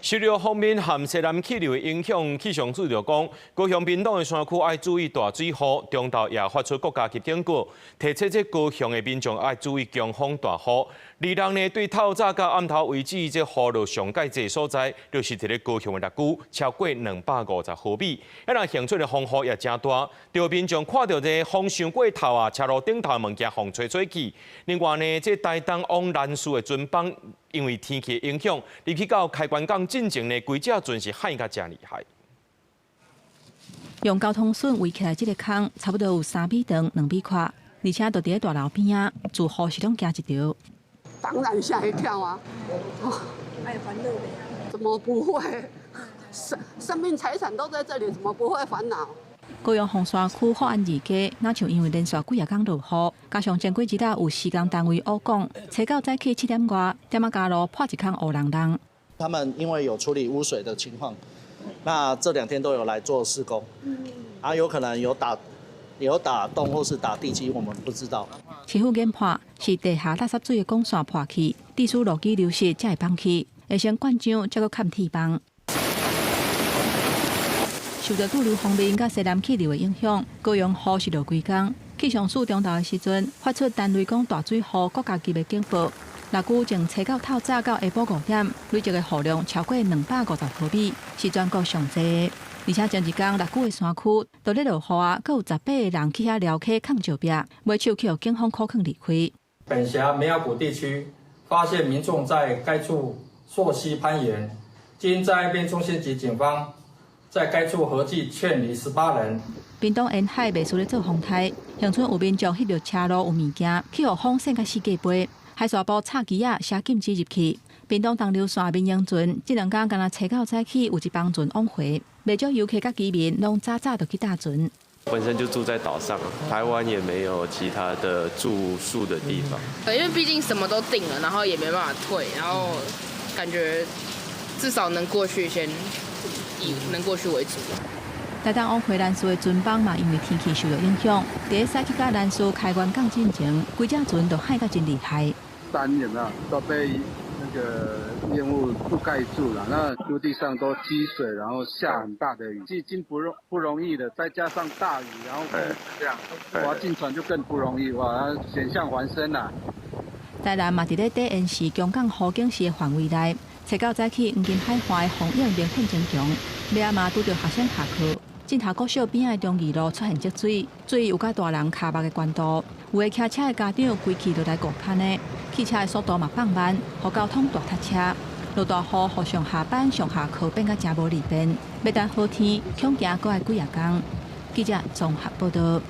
受著鋒面和西南氣流的影響，氣象署就講，高雄屏東的山區愛注意大水雨，中晝也發出國家級警告，提醒這高雄的民眾愛注意強風大雨。二人呢，對透早到暗頭為止，這雨落上蓋濟所在，就是佇咧高雄的六龜，超過250毫米。啊，若恆春的風雨也誠大，著民眾看著這風傷過頭啊，車路頂頭的物件予吹吹去。另外呢，這台東往蘭嶼的船班，因為天氣影響，入去到開關港進前呢，規隻船是旱甲誠厲害。用交通筍圍起來這个空，差不多有3米長、2米寬，而且就佇咧大樓邊仔，自雨時攏驚一條。當然嚇一跳啊！愛煩惱的。怎麼不會？生命財產都在這裡，怎麼不會煩惱？高雄鳳山區福安二街，若像因為連續幾仔工落雨，加上前幾日有施工單位烏講，初九早起7點外，店仔加路破一空烏籠籠。他們因為有處理污水的情況，那這兩天都有來做施工，啊，有可能有打洞或是打地基，我們不知道。市府研判是地下垃圾水的管線破去，致使路基流失才會崩去，下層灌漿才閣崁鐵枋。受著對流鋒面佮西南氣流的影響，高雄雨是落規工。氣象署中晝的時陣發出單雷公大水雨國家級的警報。六龜從初九透早到下晡5點，累積的雨量超過250毫米，是全國上濟。而且前一工六龜的山區都咧落雨啊，閣有18個人去遐寮溪囥石壁，尾手去予警方扣囥離開。本轄梅窯谷地區發現民眾在該處溯溪攀岩，經災變中心及警方在該處合計勸離18人。屏東沿海袂輸咧做風颱，鄉村有民眾翕著車路有物件，去予風扇甲四界飛，海沙埔插旗仔寫禁止入去。屏東東流線民營船，這兩工敢若初九早起有一幫船往回，袂少遊客佮居民攏早早就去搭船。本身就住在島上，台灣也沒有其他的住宿的地方。對，因為畢竟什麼都訂了，然後也沒辦法退，然後感覺至少能過去先以能過去為主。台東往回蘭嶼的船班嘛，因為天氣受著影響，佇咧駛去佮蘭嶼開元港進前，規隻船都旱甲真厲害。山有沒有都被那個煙霧覆蓋住了？那陸地上都積水，然後下很大的雨，已經不容易了，再加上大雨，然後這樣，哇，進船就更不容易，哇，險象環生啦。台南嘛，佇咧底延時強降雨警示的範圍內，初九早起黃金海岸的風湧明顯增強，尾仔嘛拄著學生下課，進頭國小邊仔的忠義路出現積水，水有佮大人跤目的懸度，有的騎車的家長規氣都來顧攀的，汽車的速度嘛放慢，予交通大塞車。落大雨，予上下班上下課變甲誠無利便，欲等好天，恐驚閣愛幾仔工。記者綜合報導。